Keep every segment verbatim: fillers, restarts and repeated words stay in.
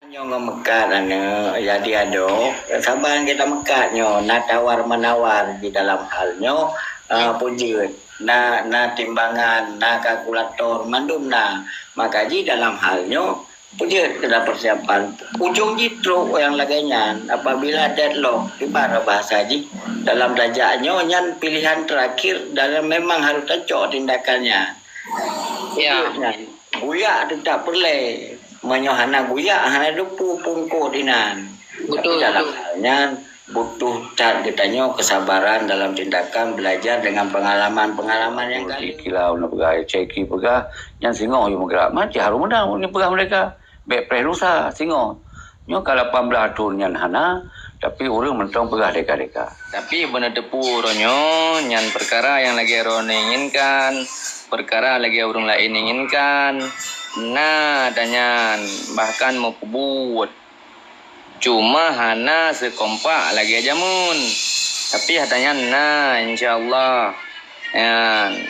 Nyoe ngon meukat aneuk, jadi adoe, saban kita meukat nyoe, na tawar-menawar di dalam hal nyoe, eh, peue jeuet, na, na timbangan, na kalkulator, mandum na. Maka jih dalam hal nyoe, peue jeuet kita persiapan. Ujong jih trok nyang lagèe nyan, apabila deadlock, ibarat bahasa jih, dalam tajak nyoe nyan pilihan terakhir dan memang harus tacok tindakan nyan. Ya. Peue jeuet nyan. Guyak teutap peureulèe. Meunyoe hana guyak, hana teupeu pungkot inan. Betul, tapi dalam betul. Hal nyan, butuh that geutanyoe kesabaran dalam tindakan, belajar dengan pengalaman-pengalaman nyang ka lheueh. Kilau na peugah, ceki peugah, nyan singoh yue meugerak. Macam harus menang ni peugah mereka. Bèk preh lusa, singoh. Nyoe ka lapan belas thon nyan hana, tapi ureueng mantong peugah deka-deka. Tapi beuneuteupeu uroe nyoe, nyan peukara nyang lagèe droeneuh inginkan, peukara lagèe ureueng laén inginkan, na tanyan, bahkan meupeubuet. Cuma hana seukompak lagèe jameun. Tapi ata nyan na, insya Allah. Nyan.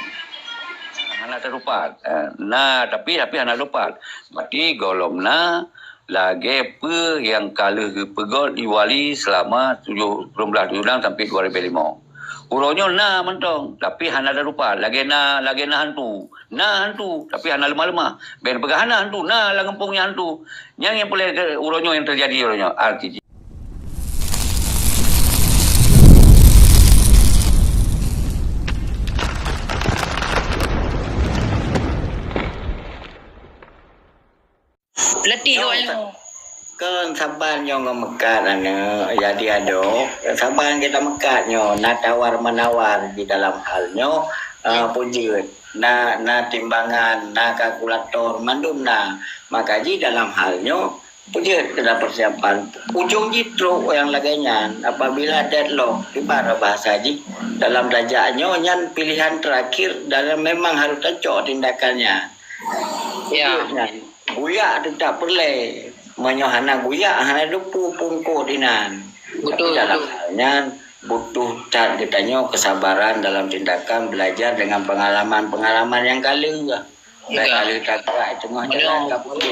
Hana teutupat. Eh, na, tapi, tapi hana teutupat. Berarti gohlom na, lagèe peue nyang ka lheueh geupeugöt di Wali selama tujoh, sikureueng blah tujoh enam sampai dua ribu lima. Uroe nyoe na mantong, tapi hana teutupat. Lagèe na, lagèe na hantu. Na hantu, tapi hana leumah-leumah. Bèk peugah hana hantu, na lam gampông nyan hantu. Nyang, nyang peureulèe uroe nyoe nyang teujadi uroe nyoe. Arti jih. Pelatih awak nyoe. Kon saban nyoe ngon meukat aneuk, jadi adoe. Saban kita meukat nyoe, na tawar-menawar di dalam hal nyoe, eh, peue jeuet, na, na timbangan, na kalkulator, mandum na. Maka jih dalam hal nyoe, peue jeuet kita persiapan. Ujong jih trok nyang lagèe nyan, apabila deadlock, ibarat bahasa jih, dalam tajak nyoe nyan pilihan terakhir dan memang harus tacok tindakan nyan. Ya. Peue jeuet nyan. Guyak teutap peureulèe. Meunyoe hana guyak, hana teupeu pungkot inan. Betul, tapi dalam betul. Hal nyan, butuh that geutanyoe kesabaran dalam tindakan, belajar dengan pengalaman-pengalaman nyang ka lheueh. Bèk ka lheueh tagrak teungoh jalan ka puléh.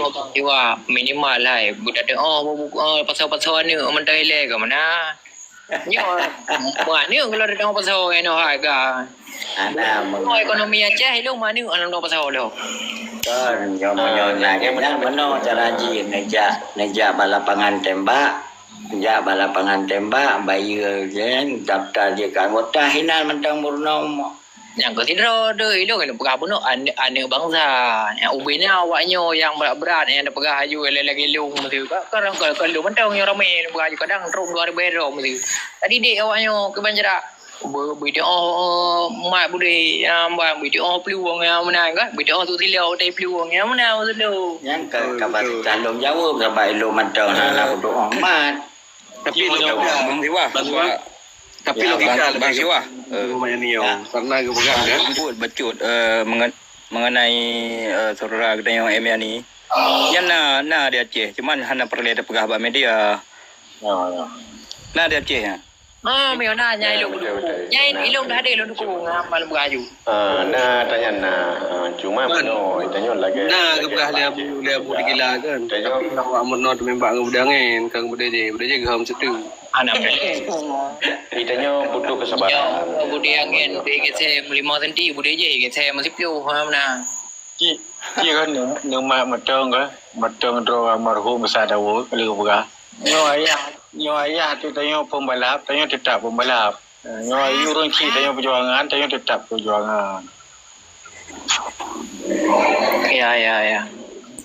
Minimal hai, budak teuh, oh, bu-, bu-, oh, pasal-pasal aneuk mantong ilèe ka mana? Nyoe, meuaneuk kalau datang pasal nyoe hai ka. Ana, nyoe ekonomi Aceh ilong meuaneuk ana dong pasal lo. Kon, nyoe, ah, meunyoe na, nyoe, nyoe meunoe cara jih, neujak, neujak bak lapangan tembak, neujak bak lapangan tembak, bayeue jih, daftar jih keu anggota, hinan mantong meurunoe. Nyang keu sidroe deuh, ilong keuneuk peugah bunoe aneuk, aneuk bansa. Nyang ubé na awak nyoe nyang brat-brat nyang teupeugah aju lagèe lôn meusieu. Ka, ka, ka, ka lôn mantong nyang ramé peugah aju kadang trok dua ribèe droe meusieu. Tadi dek awak nyoe keu banjara. Beu-, beudoa mat budé, nyang ban beudoa peuluwang nyang meunan kan. Beudoa tu silop utai peuluwang nyang meunan maksud lôn. Nyang ka, ka bak tanggung jaweueb sabab ilôn mantong hana beudoa mat. Tapi logika, Bang Siwa, Bang Siwa. Tapi logika Bang, Bang Siwa. Eh. Karena geupeugah kan. Bacut, bacut, eh, mengen-, mengenai, eh, saudara geutanyoe M Yani. Nyan na, na di Aceh, cuman hana peureulèe tapeugah bak media. Ya, ya. Na di Aceh, ya. Ah, meunyoe na, nyan ilong dukung. Nyan ilong dah ada ilong dukung, ah, malam beraju. Ah, na tanya na. Ah, cuma meunoe, tanyoe lagèe, na lagèe geupeugah lé Abu, lé Abu Digila kan. Tapi awak meunoe teumeumbak ngon Buda Angin, kan Buda Jai, Buda Jai geuhom situ. Anak. Tanyoe butuh kesabaran. Ya, Buda Angin, Buda Jai geusém lima senti, Buda Jai geusém siploh, ha, meunan. Ci, ci kan neu-, neumat mantong kan, mantong droe almarhum Besar Daud, lé geupeugah. Nyoe ayah, nyoe ayah tu tanyoe pembalap, tanyoe tetap pembalap. Nyoe ayah ureueng chik tanyoe perjuangan, tanyoe tetap perjuangan. Ya, ya, ya.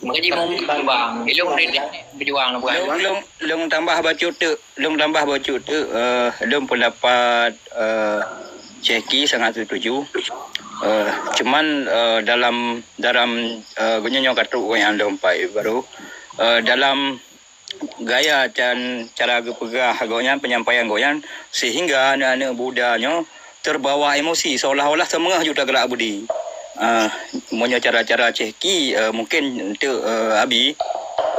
Maka ji mung bang, ilong rindu berjuang bukan? Lôn, lôn, lôn tambah bacut teuk, lôn tambah bacut teuk, eh, lôn pendapat, eh, Syehki sangat setuju. Eh, cuman, eh, dalam, dalam, eh, geunyong nyoe ka trok nyang lôn pai baru. Eh, dalam gaya dan cara geupeugah gobnyan, penyampaian gobnyan, sehingga aneuk-aneuk muda nyoe terbawa emosi, seolah-olah seumeuah ju teugerak budi. Ah, meunyoe cara-cara Chehki, eh, mungkin untuk, eh, Abi,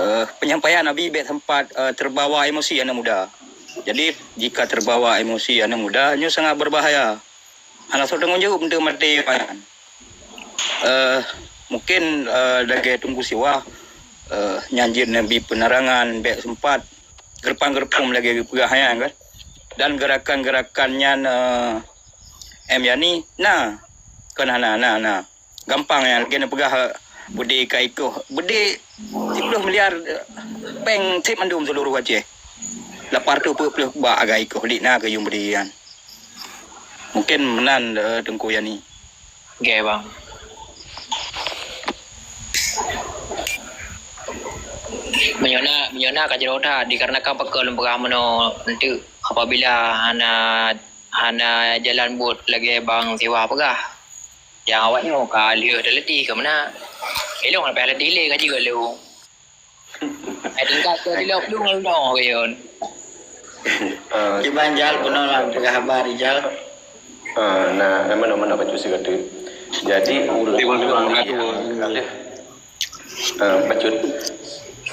eh, penyampaian Abi bèk sempat, eh, terbawa emosi aneuk muda. Jadi, jika terbawa emosi aneuk muda, nyoe sangat berbahaya. Hana soe tanggung jaweueb untuk maté payan. Eh, mungkin, eh, lagèe Teungku Siwa, eh, nyan jeuet neubi peunerangan, bèk seumpat geureupang-geureupom lagèe geupeugah nyan kan. Dan geurakan-geurakan nyan, eh, M Yani na, kon hana, na, na. Gampang nyan lagèe neupeugah, eh, beudé ka ikoh, beudé siplôh miliar, eh, péng sép mandum seuluruh Aceh. Lapan reutôh peuet plôh bak agak ikoh, lik na keu yum beudé nyan. Mungkin meunan, eh, Teungku Yani. Oke, Bang. Meunyoe na, meunyoe na ka jroh that, dikarenakan pakon lôn peugah meunoe, nanti apabila hana, hana jalan buet lagèe Bang Siwa peugah, nyang awak nyoe ka lheueh taleuti keu meunan. Ilong leupah leuti lé ka jeuet lôn. Hai tingkat keu dilop dong lôn keu yon. Ah, Kiban Jal, bunoe lam peugah haba Rijal. Ah, na, na meunoe-meunoe bacut sigoe teuk. Jadi, ureueng-ureueng nyang ka lheueh, ah, bacut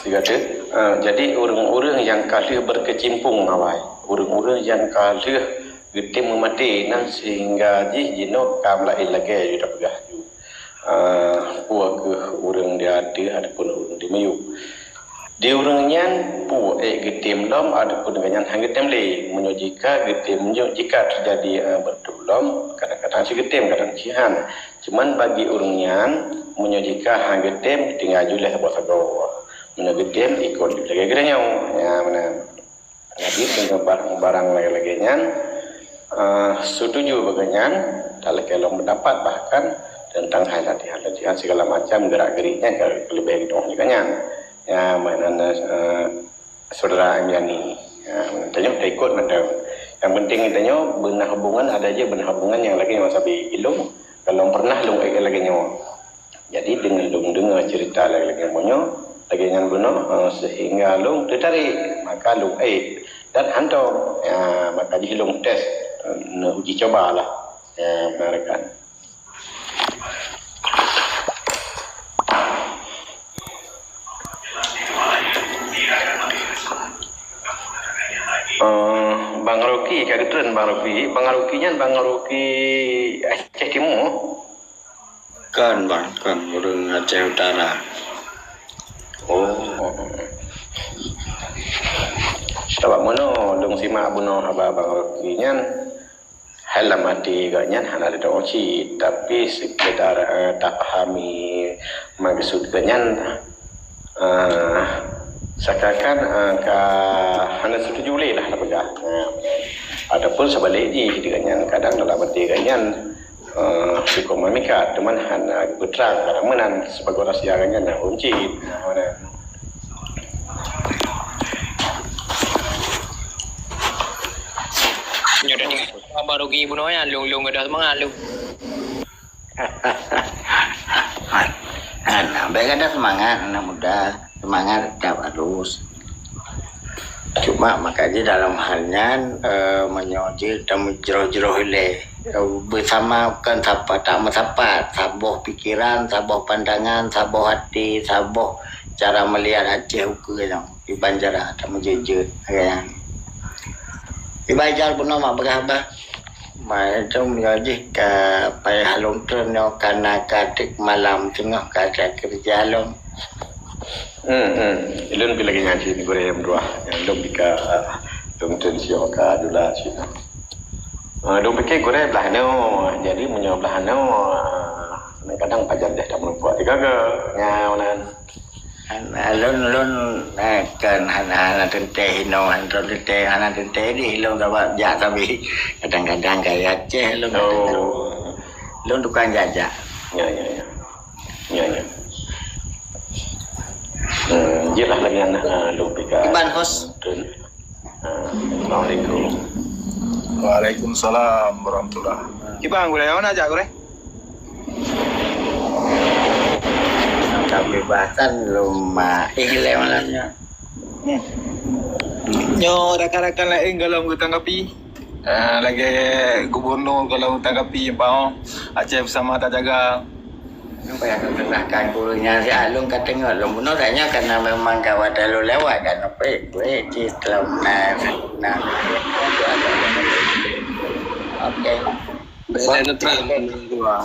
sigoe teuk. Ah, jadi, ureueng-ureueng nyang ka lheueh berkecimpung awai, ureueng-ureueng nyang ka lheueh geutem meumaté nan sehingga jih jinoe ka meulaén lagèe ju tapeugah ju. Ah, peue keuh ureueng di ateueh ataupun ureueng di miyueb. Di ureueng nyan peue ék geutem lom ataupun gobnyan han geutem lé. Meunyoe jika geutem, meunyoe jika teujadi, ah, beutôi lom, kadang-kadang cit geutem, kadang cit han. Cuman bagi ureueng nyan, meunyoe jika han geutem, tinggai ju lé saboh-saboh. Meunyoe geutem, ikot lagèe geutanyoe. Nyan meunan. Jadi, deungon barang-barang lagèe-lagèe nyan, eh, setuju bak gobnyan, talakèe lom pendapat bahkan teuntang hai latihan-latihan segala macam gerak-gerik nyan ka leubeh geutanyoe lagèe nyan. Ya, meunan, eh, Saudara Anjani. Ya, tanyoe taikot mantong. Yang penting tanyoe beuna hubungan, ada je beuna hubungan nyang lagèe nyoe sabe ilong, ka lom pernah lôn ék lagèe nyoe. Jadi, deungon lôn deungoe cerita lagèe-lagèe nyoe, lagèe nyan bunoe, eh, sehingga lôn teutarek, maka lôn ék. Dan hantom, ya, maka jih lôn tes, eh, neuuji coba lah, ya, meunarikan. Eh, Bang Roki, ka geutreun Bang Roki. Bang Roki nyan, Bang Roki Aceh Timur. Kon, Bang, kon ureueng Aceh Utara. Oh. Sabab meunoe lôn simak bunoe haba Bang Roki nyan, hai lam até gobnyan hana teudoe cit, tapi sekedar, eh, tapahami maksud gobnyan, eh, seakan-akan, eh, ka hana setuju lé lah tapeugah. Nah, ataupun seubalik jih gobnyan kadang dalam até gobnyan eh, sukong meumikat, teuma hana geupeutrang, karena meunan sibagoe rahsia gobnyan na ureueng cit. Nah, meunan. Nyoe dah tiga baru gi bunoe nyan, lôn-lôn gadoh seumangat lôn. Hana, bèk gadoh seumangat, aneuk muda. Seumangat teutab harôh. Cuma maka jih dalam hal nyan, eh, meunyoe jih tameujroh-jroh ilèe, eh, beusama kon sapat, tak meusapat, saboh pikeran, saboh pandangan, saboh até, saboh cara meulihat Aceh ukeue nyoe, iban cara tameujeuet-jeuet, ya. Iban jal bunoe mak peugah bah. Mai tu meunyoe jih ka payah lôn treun nyoe ka na ka teuk malam teungoh ka keureuja lom. Hmm, hmm. Ulôn pi lagèe nyan cit, gurèe meutuah. Nyan lôn pi ka, ah, lôn treun siok ka Dula cit. Ah, lôn pike gurèe blah nyoe. Jadi meunyoe blah nyoe, ah, kadang-kadang pajan deh tameureumpok sigoe-goe. Nyan meunan. Hana, lôn, lôn, eh, kan hana, hana teuntèe inoe, hana teuntèe, hana teuntèe deh lôn sabab jak sabe. Kadang-kadang gaya Aceh lôn. Oh. Lôn tukang jak-jak. Ya, ya, ya. Ya, ya. Hmm, jeulaih lagèe nyan, ah, lôn pike. Iban host. Ah, assalamualaikum. Waalaikumsalam warahmatullah. Kiban gurèe, awak na jak gurèe? Kebebasan lom maéh lé malam nyoe. Hmm. Nyoe rakan-rakan laén gohlom geutanggapi. Ah, lagèe gubernur gohlom geutanggapi, Pak, oh. Aceh Bersama Tajaga. Apa nyang teulah kan guru nyan si Alun ka teungoh lôn bunoe saja karena memang kawan lalu lewat kan. Baik, baik, cit lom na, na. Okey. Saya terang,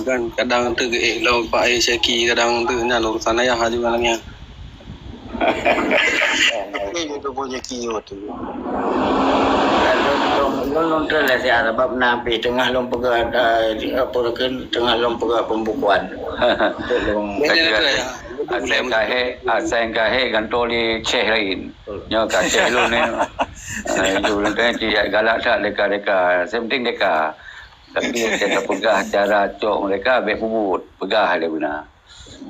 kan kadang tu eh, lom Pak eh, Syeki, kadang tu nyan urusan ayah juga nanya. Tapi itu pun rezeki tu. Lôn, lôn, lôn, lôn teulheueh siat sabab na pih teungoh lôn peugah, eh, apa kheun, teungoh lôn peugah pembukuan. Untuk lôn Betul, betul, ya. Asai kahé, asai kahé gantoe lé céh laén. Nyoe ka céh lôn ni. Eh, lôn teuh tidak galak that deka-deka. Yang penting deka. Tapi kita peugah cara cok mereka, bèk peubuet. Peugah lé beuna.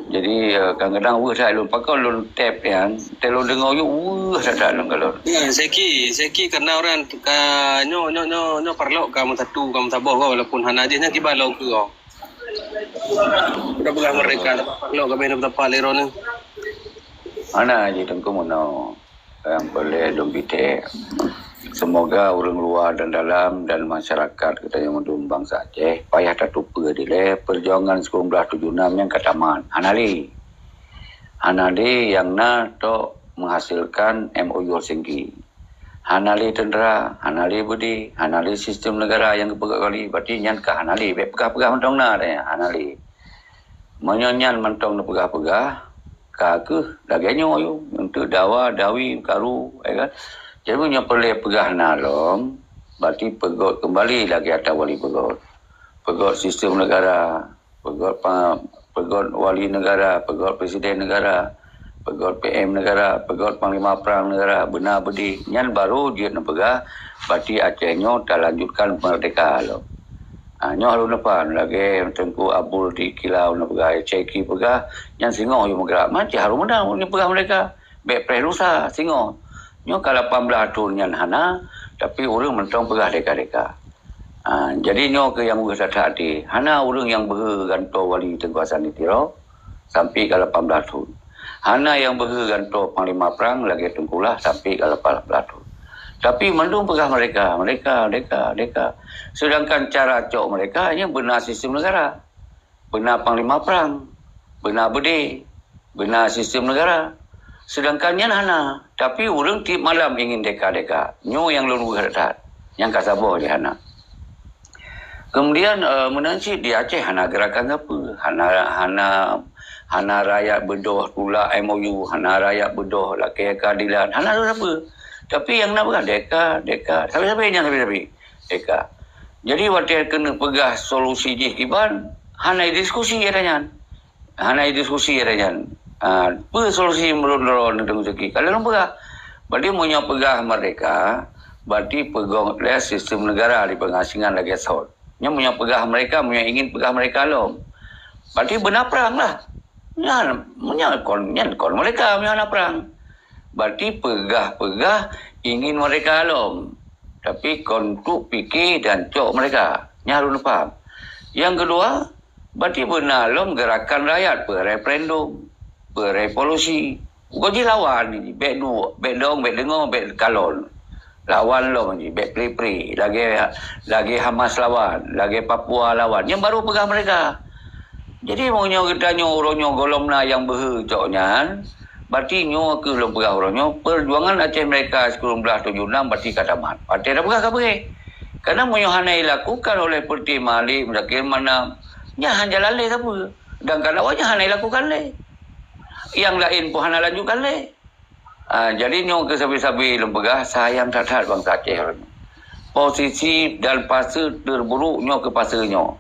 Jadi, eh, kadang-kadang weueh that lôn pakon lôn tep nyan, teu lôn deungoe yue weueh that lôn kalon. Ya, Zaki, Zaki karena orang ka nyoe, nyoe, nyoe, nyoe parlok ka meusatu, ka meusaboh ko, walaupun hana jih nyan kiban lôn keu ko. Udah peugah mereka, parlok ka bèk na beutapa lé droeneuh. Hana jih Teungku meunoe. Nyang peureulèe lôn piték, seumoga ureueng luwa dan dalam dan masyarakat geutanyoe mandum bansa Aceh payah tateupeue dilèe peujuangan sikureueng blaih tujoh nam nyang ka tamat. Hana lé. Hana lé nyang na tok meuhasilkan M O U Helsinki. Hana lé teuntra, hana lé beudé, hana lé sistem negara nyang geupeugah kali, berarti nyan ka hana lé. Bèk peugah-peugah mantong na, hana lé. Meunyoe nyan mantong neupeugah-peugah, ka kheueh lagèe nyoe yue, untuk dawa, dawi, karu, ya kan? Jadi, meunyoe peureulèe peugah na lom, berarti peugöt keumbali lagèe ata wali peugöt. Peugöt sistem negara, peugöt pa-, peugöt wali negara, peugöt presiden negara, peugöt P M negara, peugöt panglima prang negara, beuna beudé. Nyan baru jeuet neupeugah, berarti Aceh nyoe talanjutkan meurdeka lom. Ha, nyoe harôh neupan, lagèe Teungku Abul di Kilau neupeugah, Cheki peugah, nyan singoh yue meugrak. Macam harôh meunan neupeugah meurdeka. Bèk preh lusa, singoh. Nyoe ka lapan blaih thon nyan hana, tapi ureueng mantong peugah deka-deka. Ha, jadi nyoe keuh nyang weueh that-that até. Hana ureueng nyang beuhe gantoe wali Teungku Hasan di Tiro sampai ka lapan blaih thon. Hana nyang beuhe gantoe panglima prang lagèe Teungku Lah sampai ka lapan blaih thon. Tapi mandum peugah meurdeka, meurdeka, meurdeka, meurdeka. Sedangkan cara cok meurdeka nyan beuna sistem negara. Beuna panglima prang, beuna beudé, beuna sistem negara. Sedangkan nyan hana. Tapi ureueng tiep malam ingin deka-deka. Nyoe nyang lôn weueh that-that. Nyang ka saboh jih hana. Kemudian, eh, meunan cit di Aceh hana gerakan sapeue, hana, hana, hana rakyat beudôh tulak M O U, hana rakyat beudôh lakèe keadilan, hana sapeue. Tapi nyang na peugah deka, deka, sabe-sabe nyan sabe-sabe, deka. Jadi watèe keuneuk peugah solusi jih kiban, hana diskusi ata nyan. Hana diskusi ata nyan. Ha, peue solusi meunurot droeneuh Teungku Zaki? Ka lôn peugah. Berarti meunyoe peugah meurdeka, berarti peugöt lé sistem negara di pengasingan lagèe sot. Nyan meunyoe peugah meurdeka, meunyoe ingin peugah meurdeka lom. Berarti beuna prang lah. Nyan, nyan kon, nyan kon meurdeka meunyoe na prang. Berarti peugah-peugah ingin meurdeka lom. Tapi kon untuk pikir dan cok meurdeka. Nyan harôh neupaham. Nyang keudua, berarti beuna lom gerakan rakyat, peue referendum, peue revolusi. Bukan jih lawan, bèk du-, bèk dong, bèk deungoe, bèk kalon. Lawan lom jih, bèk pri-pri. Lagèe, lagèe Hamas lawan, lagèe Papua lawan. Nyan baru peugah meurdeka. Jadi, meunyoe geutanyoe uroe nyoe gohlom na nyang beuhe cok nyan, berarti nyoe keuh lôn peugah uroe nyoe, peujuangan Aceh Merdeka sikureueng blaih tujoh nam berarti ka tamat. Watèe tapeugah ka beureh. Karena meunyoe hana dilakukan oleh Peureutih Malik, Muzakir Manaf, nyan han jalan lé sapeue. Dan kalau awaknyan hana dilakukan lé. Nyang laén pun hana lanjutkan lé. Ah, jadi nyoe keuh sabe-sabe lôn peugah, sayang that-that bansa Aceh lôn. Posisi dan fase terburuk nyoe keuh fase nyoe.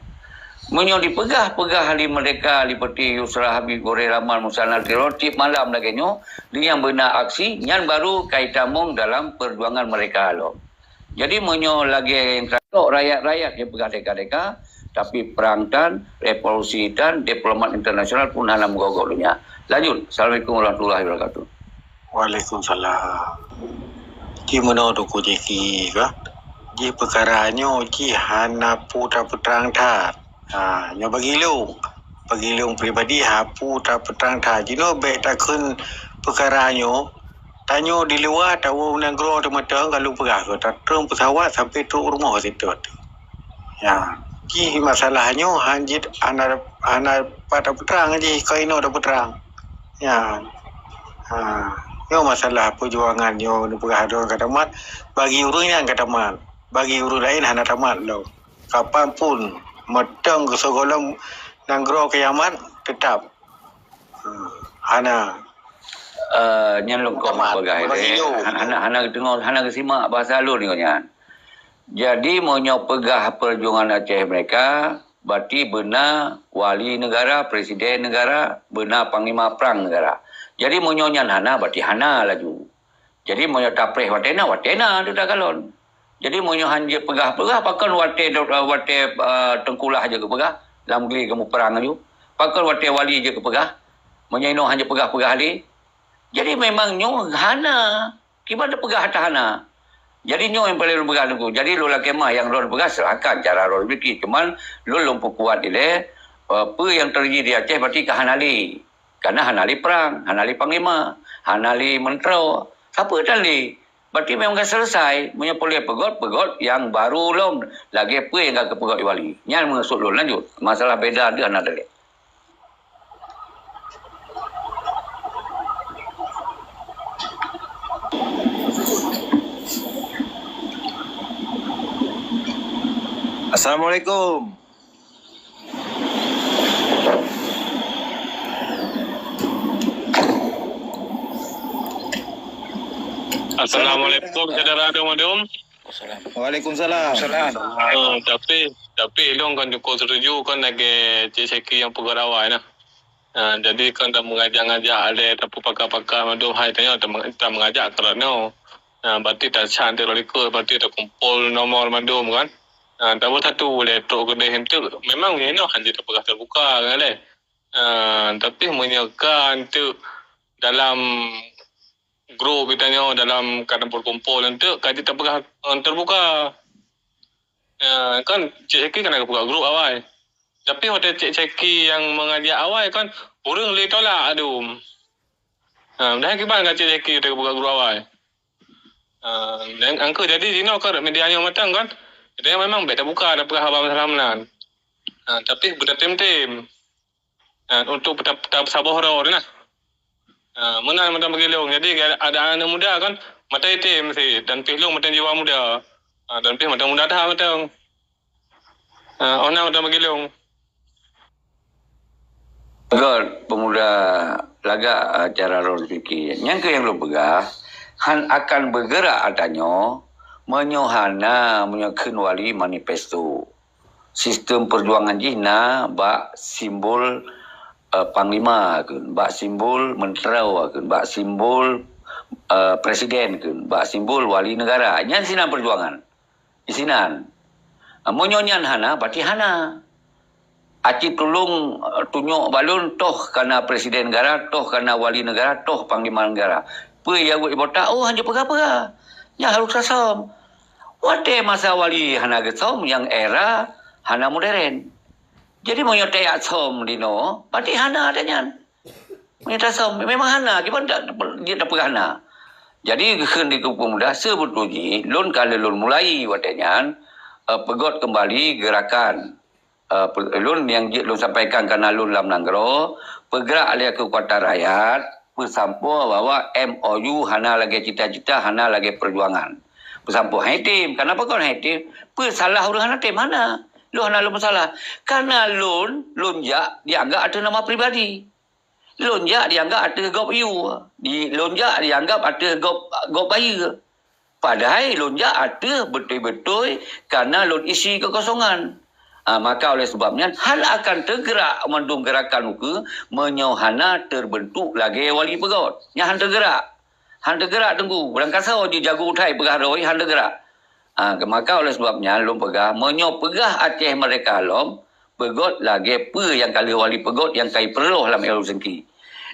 Meunyoe dipeugah-peugah lé meurdeka, lé Peureutih Yusra Habib, Goreh Rahman, Musa Nasrullah, tiep malam lagèe nyoe, di nyang beuna aksi, nyan baru ka itamong dalam peujuangan meurdeka lom. Jadi, meunyoe lagèe nyang ka tok rakyat-rakyat nyang peugah deka-deka, tapi prang tan, revolusi tan, diplomat internasional pun hana meugoe-goe donya. Lanjut. Assalamualaikum warahmatullahi wabarakatuh. Waalaikumsalam. Di meunoe Teungku Zaki ka? Jih peukara nyoe jih hana peue tapeutrang that. Ha, nyoe bagi lôn. Bagi lôn pribadi, ha, peue tapeutrang that. Jinoe bèk takheun peukara nyoe. Tanyoe di luwa, tawoe u nanggroe teuh mantong, ka lôn peugah keu, tatrôn peusawat sampai trok rumoh sitot. Ya, jih masalah nyoe han jeuet hana, hana pat tapeutrang jih, kon inoe tapeutrang. Ya. Ha, nyoe masalah peujuangan nyoe neupeugah droe ka tamat, bagi ureueng nyan ka tamat, bagi ureueng laén hana tamat lom. Kapan pun mantong keu sigohlom nanggroe kiamat teutap. Ha, hana. Eh, nyan lôn kong peugah ilèe. Hana, hana, hana geudeungoe, hana geusimak bahasa lôn nyoe nyan. Jadi, meunyoe peugah perjuangan Aceh Merdeka, berarti beuna wali negara, presiden negara, beuna panglima prang negara. Jadi, meunyoe nyan hana, berarti hana laju. Jadi, meunyoe tapreh watèe na, watèe na teuh takalon. Jadi, meunyoe han jipeugah-peugah, pakon watèe, watèe, eh, Teungku Lah jeuet geupeugah, lam glé geumuprang laju? Pakon watèe wali jeuet geupeugah? Meunyoe inoe han jipeugah-peugah lé? Jadi, memang nyoe hana. Kiban tapeugah hata hana. Jadi, nyoe nyang paleng lôn peugah Teungku. Jadi, lôn lakèe meu'ah nyang droen peugah, silakan cara droen pikir. Cuman, lôn, lôn peukuat ilèe, eh, peue nyang teujadi di Aceh berarti ka hana lé. Karena hana lé prang, hana lé panglima, hana lé meuntro. Sapeue tan lé? Berarti memang ka selesai. Meunyoe peureulèe peugöt, peugöt nyang barô lom lagèe peue nyang ka geupeugöt wali. Nyan meukeusut lôn. Lanjut. Masalah beda deuh hana daleh. Assalamualaikum. Assalamualaikum, syedara mandum. Waalaikumsalam. Ah, tapi, tapi lôn kon cukup setuju kon lagèe Cik Syaki nyang peugah awai nah. Ah, jadi kon tameungajak-ngajak lé, tapeupakat-pakat mandum hai tanyoe, tameung-, tameungajak keurot nyoe. Ah, berarti tachan teuk lôn likot, berarti takumpul nomor mandum kan. Ah, tabeusatu lé trok keudeh enteuk. Memang inoe hana tapeugah teubuka kan lé. Ah, tapi meunyoe ka enteuk dalam grup geutanyoe dalam ka takumpul enteuk, ka jeuet tapeugah, eh, teubuka. Eh, kan Cik Syaki kan ka buka grup awai. Tapi watèe Cik Syaki nyang meungajak awai kan, ureueng lé tolak adum. Ha, dah kiban ka Cik Syaki watèe buka grup awai. Ha, dan angka jadi jinoe kan media nyoe mantong kan, kita memang bèk tabuka, tapeugah haba masalah meunan. Ha, tapi beutem-tem. Ha, untuk peuta-, peuta-, peusaboh droe nah. Ha, meunan mantong bagi lôn. Jadi, ada aneuk muda kan, mata item sit, dan pih lôn mantong jiwa muda. Ha, dan pih mantong muda that mantong. Ha, oh na mantong bagi lôn. Göt pemuda lagak, ha, cara lôn pikir. Nyang keuh nyang lôn peugah, han akan bergerak ata nyoe, meunyoe hana, meunyoe kheun wali manifesto. Sistem perjuangan jih na bak simbol, eh, panglima kheun, bak simbol meuntro kheun, bak simbol, eh, presiden kheun, bak simbol wali negara. Nyan sinan perjuangan. Di sinan. Meunyoe nyan hana, berarti hana. Aci tulông, eh, tunyok bak lôn, toh kana presiden negara, toh kana wali negara, toh panglima negara. Peue nyang weuek ibotak, oh, han jipeugah-peugah. Nyan harôh tasöm. Watèe masa wali hana geusöm, nyang era hana modern. Jadi, meunyoe tajak söm dinoe, berarti hana ata nyan. Meunyoe tasöm, memang hana, kiban ta-, jeuet tapeugah hana. Jadi, geukheun di Teungku Pemuda, seubeutôi jih, lôn ka lheueh lôn mulai watèe nyan, eh, peugöt keumbali geurakan. Eh, pe-, lôn nyang jeuet lôn sampaikan kana lôn lam nanggroe, peugrak lé keukuatan rakyat, peusampoe bahwa M O U hana lagèe cita-cita, hana lagèe perjuangan. Peusampoe han item, kenapa kon han item? Peue salah ureueng hana tem? Hana. Lôn hana lôn meusalah. Kana lôn, lôn jak dianggap ateueh nama pribadi. Lôn jak dianggap ateueh gob yue. Di, lôn jak dianggap ateueh gob, gob bayeue. Padahai lôn jak ateueh beutôi-beutôi kana lôn isi keukosongan. Ah, maka oleh sebab nyan, hana akan teugerak mandum geurakan ukeue meunyoe hana teubeuntuk lagèe wali peugöt. Nyan han teugerak. Han teugerak Teungku. Ureueng kasoe jeuet jago utai peugah droe, han teugerak. Ah, maka oleh sebab nyan lôn peugah, meunyoe peugah Aceh Merdeka lom, peugöt lagèe peue nyang ka lheueh wali peugöt nyang ka ipeureuloh lam Helsinki.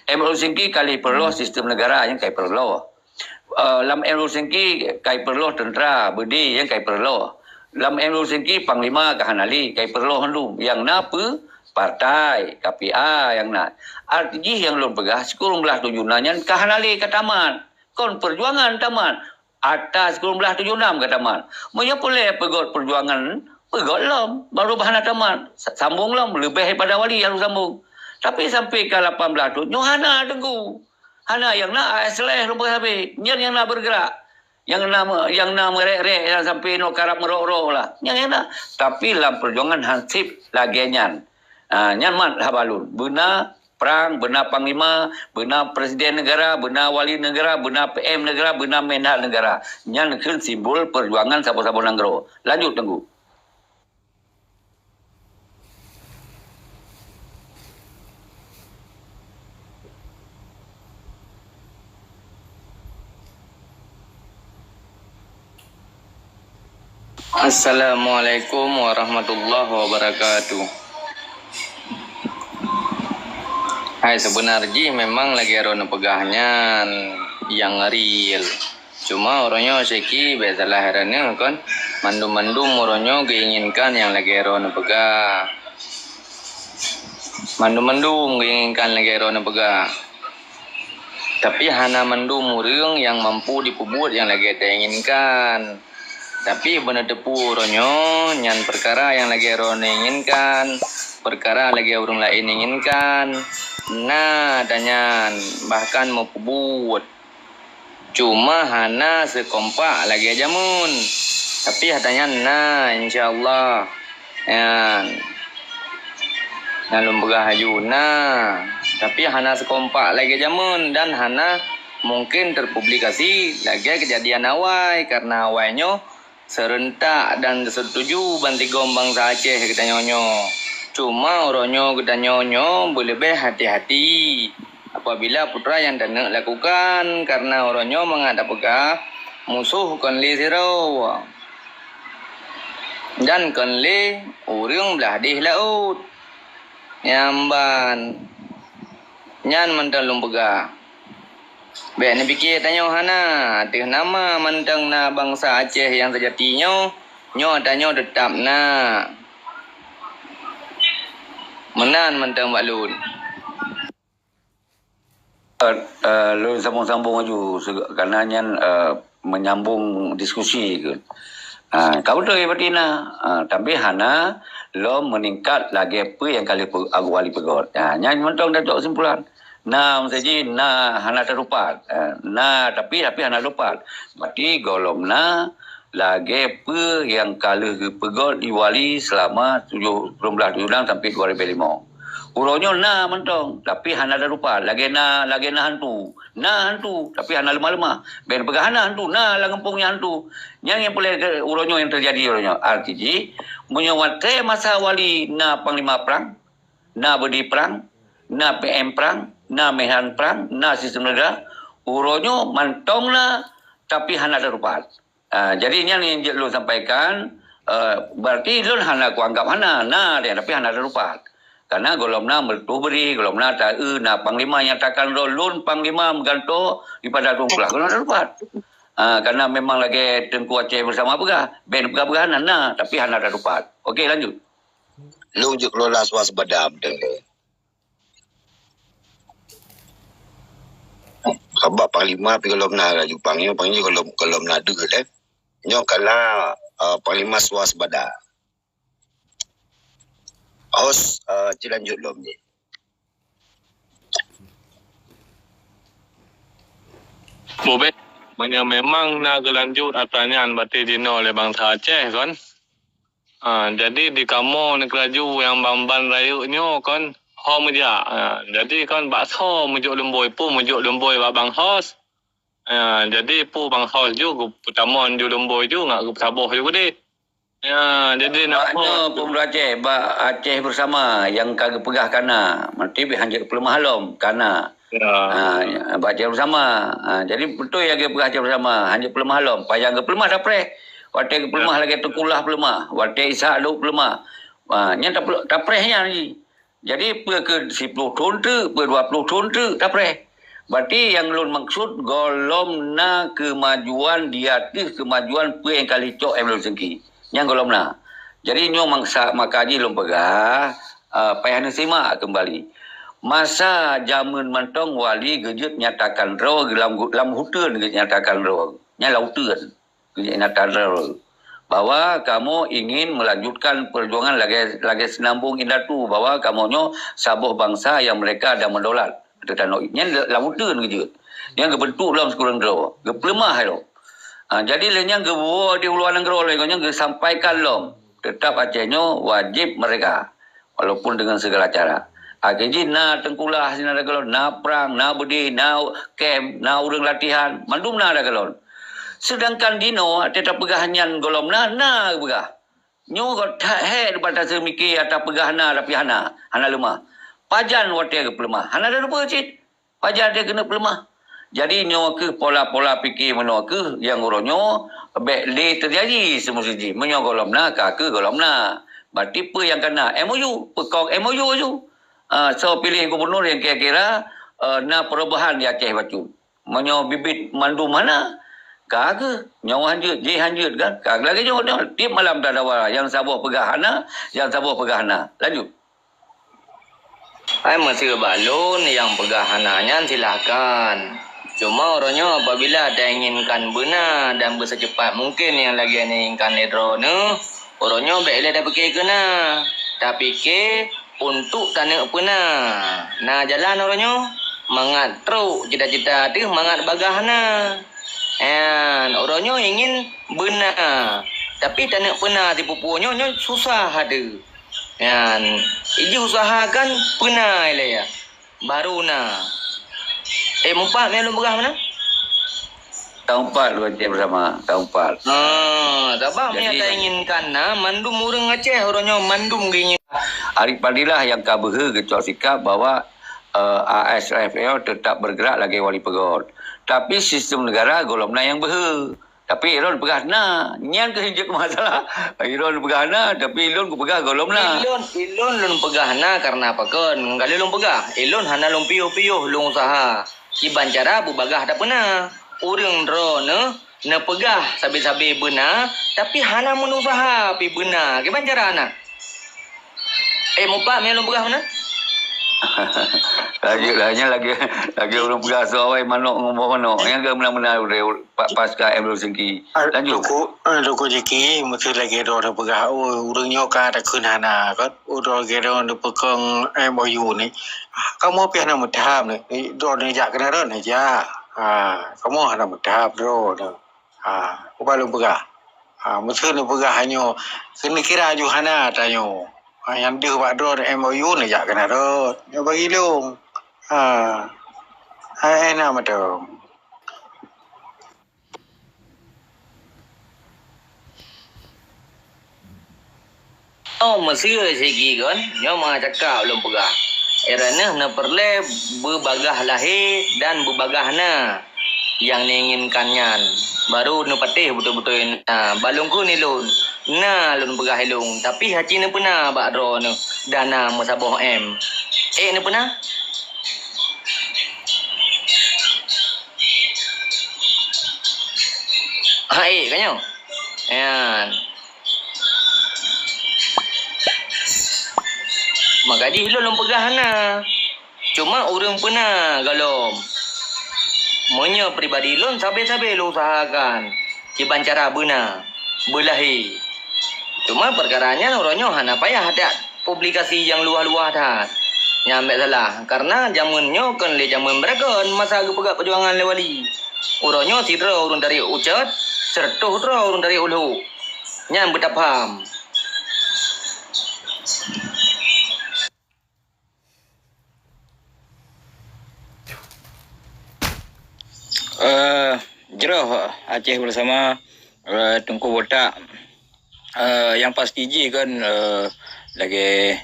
Lam Helsinki ka lheueh ipeureuloh sistem negara nyang ka ipeureuloh. Eh, lam Helsinki ka ipeureuloh teuntra, beudé nyang ka ipeureuloh. Lam Helsinki panglima ka hana lé, ka ipeureuloh mandum. Nyang na peue? Partai, K P A nyang na. Arti jih nyang lôn peugah, sikureueng blaih tujoh nam nyan ka hana lé, ka tamat. Kon perjuangan tamat. Ata sikureueng blaih tujoh nam ka tamat. Meunyoe peureulèe peugöt perjuangan, peugöt lom, barô bah hana tamat. Sa-, sambông lom, leubeh daripada wali harôh sambông. Tapi sampai ka lapan blaih thôn, nyoe hana Teungku. Hana, nyang na A S L F lom sabe. Nyan nyang na bergerak. Nyang na me-, nyang na meurek-rek, nyang sampai nyoe karab meurok-rok lah. Nyan nyang na. Tapi lam perjuangan hansip lagèe nyan. Ha, nyan mat haba lôn. Beuna prang, beuna panglima, beuna presiden negara, beuna wali negara, beuna P M negara, beuna Menhan negara. Nyan keuh simbol perjuangan saboh-saboh nanggroe. Lanjut, Teungku. Assalamualaikum warahmatullahi wabarakatuh. Hai, seubeuna jih memang lagèe droeneuh peugah nyan nyang real. Cuma uroe nyoe siki bèk salah droeneuh kon, mandum-mandum uroe nyoe geuinginkan nyang lagèe droeneuh peugah. Mandum-mandum geuinginkan lagèe droeneuh peugah. Tapi hana mandum ureueng nyang mampu jipeubuet nyang lagèe tainginkan. Tapi beuneuteupeu uroe nyoe nyan peukara nyang lagèe droeneuh inginkan, peukara lagèe ureueng laén inginkan, na tanyan bahkan meupeubuet. Cuma hana seukompak lagèe jameun. Tapi ata nyan na, insya Allah. Nyan. Nyan lôn peugah laju, na. Tapi hana seukompak lagèe jameun dan hana mungken teupublikasi lagèe keujadian awai, karena awai nyoe seurentak dan seutuju bansigom bansa Aceh geutanyoe nyoe. Cuma uroe nyoe geutanyoe nyoe beuleubeh hati-hati apabila peue nyang taneuk lakukan, karena uroe nyoe mangat tapeugah musoh kon lé sidroe dan kon lé ureueng blah deh laôt. Nyan ban, nyan mantong lôn peugah. Bèk neupike tanyoe hana, ateueh nama mantong na bansa Aceh nyang seujati nyoe, nyoe tanyoe teutab na. Meunan mantong bak lôn. Eh, eh, lôn sambung-sambung laju, se-, karena nyan, eh, menyambung diskusi ke. Ah, ka beutôi berarti na. Ah, tapi hana lom meningkat lagèe peue nyang ka lheueh pe-, Abu Wali peugöt. Ah, nyan mantong dah cok kesimpulan. Na meusaji na hana teurupat. Ah, na tapi, tapi hana teurupat. Berarti gohlom na lagèe peue nyang ka lheueh geupeugöt di Wali selama tujoh, sikureueng blah tujoh bulan sampai dua ribu lima. Uroe nyoe na mantong, tapi hana teurupat. Lagèe na, lagèe na hantu. Na hantu, tapi hana leumah-leumah. Bèk peugah hana hantu, na lam gampông nyan hantu. Nyan nyang peureulèe uroe nyoe nyang teujadi uroe nyoe. Arti jih, meunyoe watèe masa Wali na panglima prang, na beudi prang, na P M prang, na Menhan prang, na sistem negara, uroe nyoe mantong na, tapi hana teurupat. Ah, jadi nyan nyang jeuet lôn sampaikan, eh, berarti lôn hana kuanggap hana, na deh, tapi hana teurupat. Karena gohlom na meutuah beuri, gohlom na taeu, na panglima nyatakan droe lôn panglima meugantoe di Padang Teuku Ulah, gohlom na teurupat. Ah, karena memang lagèe Teungku Aceh Bersama peugah, bèk peugah-peugah hana, na, tapi hana teurupat. Okey, lanjut. Lôn jeuet kelola swasbada beutôi lé. Sabab panglima pih gohlom na laju pang nyoe, pang nyoe gohlom, gohlom na deuh lé. Nyoe kala, eh, panglima swasbada. Hos, eh, ci lanjut lom jih. Bubet, meunyoe memang na geulanjut atra nyan, berarti jinoe lé bansa Aceh kon. Ha, jadi di kamoe nanggroe laju nyang ban-ban rayeuk nyoe kon ho meujak. Ha, jadi kon bak soe meujok lumbôi, peue meujok lumbôi bak banhos. Ha, jadi peue banhos ju geupeutamong ju lumbôi ju ngat geupeusaboh ju keudeh. Ya, jadi na Bak nyoe peumeulo Aceh, bak Aceh Bersama nyang ka geupeugah kana, maté pih hanjeuet peuleumahan lom kana. Ya. Ha, bak Aceh Bersama. Ha, jadi beutôi nyang geupeugah Aceh Bersama, hanjeuet peuleumahan lom. Payang geupeuleumah tapreh. Watèe geupeuleumah lagèe Teungku Ulah peuleumah. Watèe Ishak Duk peuleumah. Ha, nyan tapeuleu-, tapreh nyan jih. Jadi peue keu siploh thon teuk, peue dua ploh thon teuk tapreh. Berarti nyang lôn maksud gohlom na keumajuan di ateueh keumajuan peue nyang ka lheueh cok M L Singki. Nyang gohlom na. Jadi nyoe mangsa maka jih lôn peugah, eh, payah neusimak keumbali. Masa jameun mantong wali geujeuet nyatakan droe lam, lam uteuen geujeuet nyatakan droe. Nyan lam uteuen. Geujeuet nyatakan droe bahwa kamoe ingin melanjutkan perjuangan lagèe, lagèe Seunambong Indatu bahwa kamoe nyoe saboh bansa nyang merdeka dan merdaulat. Teuh tanoh nyan lam uteuen geujeuet. Nyan geubeuntuk lom sikureueng droe, geupeuleumah lom. Ha, jadi lheueh nyan geuwoe di luwa nanggroe lom, nyan geusampaikan lom, teutap Aceh nyoe wajéb merdeka walaupun dengan segala cara. Akhé jih na teungkulah sinan ata keulôn, na prang, na beudé, na kem, na ureuëng latihan, mandum na ata keulôn. Seudangkan jinoe watée tapeugah nyan gohlom na, na geupeugah. Nyoe got that hék bak taseumike ata peugah na, tapi hana, hana leumah. Pajan watée geupeuleumah, hana tateupeue cit. Pajan dia keuneuk peuleumah. Jadi nyoe kheueh pola-pola pike meunoe kheueh nyang uroe nyoe bék lé teujadi seumuseuji. Meunyoe gohlom na, ka kheueh gohlom na. Berarti peue nyang kana M O U, peukong M O U aju. Ah, soe piléh gubunur nyang kira-kira, eh, na perubahan di Aceh bacut. Meunyoe bibit mandum hana, ka kheueh nyoe hanjeuet, jih hanjeuet kan. Ka lagée nyoe, nyoe tieb malam tadawa, nyang saboh peugah hana, nyang saboh peugah hana. Lanjut. Hai meuseu bak lôn nyang peugah hana nyan silahkan. Cuma uroe nyoe apabila tainginkan beuna dan beuseucepat mungken nyang lagée neuinginkan lé droeneuh, uroe nyoe bék ilée tapike keuna. Tapike untuk taneuk peuna. Na jalan uroe nyoe, mangat trok cita-cita teuh mangat bagah na. Nyan, uroe nyoe ingin beuna, tapi taneuk peuna sipupu nyoe, nyoe susah ateuh. Nyan, iji usahakan peuna ilée ya. Baru na. Eh, meupat meunan lôn peugah meunan? Tahun empat dua Aceh bersama, tahun empat. Ah, sabab nyang tainginkan na mandum ureuëng Aceh uroe nyoe mandum geuingin. Arif Fadilah nyang ka beuhe geucok sikap bahwa, eh, A S F L tetap bergerak lagée wali peugöt. Tapi sistem negara gohlom na nyang beuhe. Tapi ilôn peugah na, nyan keuh jeuet masalah. Ilôn peugah na, tapi ilôn kupeugah gohlom na. Ilôn, ilôn lôn peugah na karena apa kon? Ka lheueh lôn peugah, ilôn hana lôn piôh-piôh lôn usaha. Kiban cara beubagah tapeuna. Ureuëng droeneuh neupeugah sabe-sabe beuna, tapi hana meunusaha pi beuna. Kiban cara na? Eh, mupat meunan lôn peugah meunan? Lanjut lah, nyan lagi, lagi ureuëng peugah soe awai manok ngon boh manok. Nyan ke meunan-meunan udah pa-, pasca M W Singki. Ah, lanjut. Teungku, ah, Teungku Jiki, meusti lagée droeneuh peugah, oh, ureuëng nyoe ka takheun hana, kan? Udah lagée droeneuh peukong M O U ni. Ah, kamoe pih hana meutham ni. Eh, droeneuh jak keunan rot, jak. Ah, kamoe hana meutham droeneuh. Ha, ubat lôn peugah. Ha, meuseu neupeugah nyoe, keuneukira aju hana tanyoe. Ha, nyang deuh bak droe M O U neujak keunan rot. Nyoe bagi lôn. Ha. Hai, hai na mantong. Oh, meuseu sigi kon, nyoe mangat cakap lôn peugah. Droeneuh neupeureulée beubagah lahé dan beubagah na. Nyang neuinginkan nyan, baru neupatéh beutôi-beutôi na. Bak lôn kheun ilôn, na lôn peugah ilôn, tapi hana neupeuna bak droeneuh dana meusaboh M. Ék neupeuna? Hai, ka nyoe. Nyan. Maka jih lôn, lôn peugah hana. Cuma ureuëng peuna gohlom. Meunyoe pribadi lôn sabe-sabe lôn usahakan kiban cara beuna, beulahé. Cuma peukara nyan uroe nyoe hana payah that publikasi nyang luwah-luwah that. Nyan bék salah, karena jamén nyoe kon lé jamén beuragon masa geupeugah peujuangan lé wali. Uroe nyoe sidroe ureuëng dari ucot, seureutôh droe ureuëng dari ulhok. Nyan beutapaham. Eh, jroh Aceh Bersama, eh, Teungku Botak. Eh, nyang pasti jih kan, eh, lagée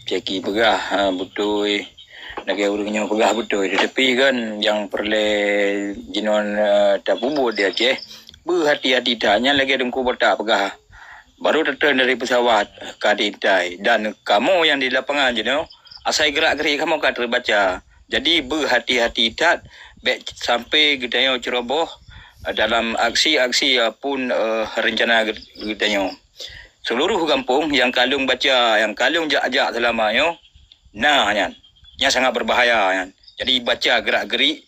Jaki peugah, eh, beutôi, lagée ureuëng nyoe peugah beutôi. Tetapi kan nyang peureulée jinoe, eh, tapeubuet di Aceh, beuhati-hati that. Nyan lagée Teungku Botak peugah. Baru tateun dari pesawat ka diintai. Dan kamoe nyang di lapangan jinoe, asai gerak-gerik kamoe ka teubaca. Jadi, beuhati-hati that, bék sampai geutanyoe ceroboh, eh, dalam aksi-aksi, eh, pun, eh, rencana geu-, geutanyoe. Seluruh gampông nyang ka lôn baca, nyang ka lôn jak-jak seulama nyoe, na nyan. Nyan sangat berbahaya nyan. Jadi, baca gerak-gerik,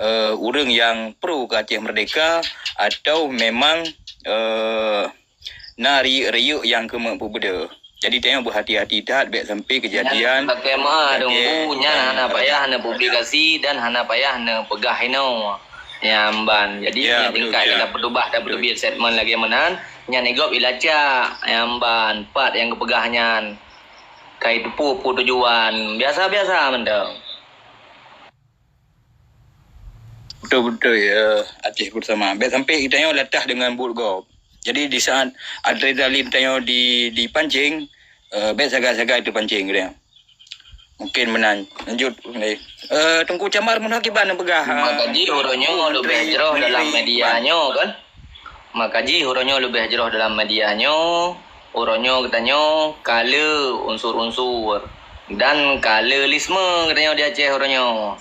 eh, ureuëng nyang pro keu Aceh Merdeka atau memang, eh, na riyeuk-riyeuk nyang keumeuk peubeudoh. Jadi, tanyoe beuhati-hati that bék sampai keujadian. Nyan pakai ma, Teungku, nyan hana payah neupublikasi dan hana payah neupeugah inoe. Nyan ban. Jadi, ya, nyan betul, tingkat ya. Kita peutubah dan peutubit statement lagée meunan, nyan igop ilacak, nyan ban, pat nyang geupeugah nyan. Kai teupeu peue tujuan, biasa-biasa mantong. Betul-betul ya, Aceh bersama. Bèk sampai kita nyoe latah dengan buet gob. Jadi di saat adrenalin kita nyoe di dipancing, uh, bèk sagai-sagai terpancing gitu ya. Mungkin meunan. Lanjut. Eh, Teungku Camar meunan kiban peugah. Maka jih uroe nyoe leubeh jroh dalam media nyoe kan. Maka jih uroe nyoe leubeh jroh dalam media nyoe. Uroe nyoe geutanyoe ka le unsur-unsur dan ka le lisme geutanyoe di Aceh uroe nyoe.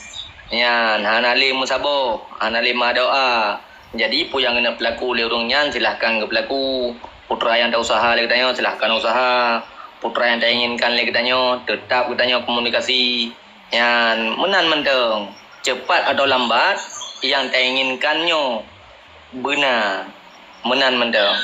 Nyan hana le meusaboh, hana le meudoa. Jadi peue nyang keuneuk peulaku lé ureuëng nyan silahkan geupeulaku. Putra nyang tausaha lé geutanyoe silahkan usaha. Putra nyang tainginkan lé geutanyoe tetap geutanyoe komunikasi. Nyan meunan mantong, cepat atau lambat, nyang tainginkan nyoe beuna. Meunan mantong.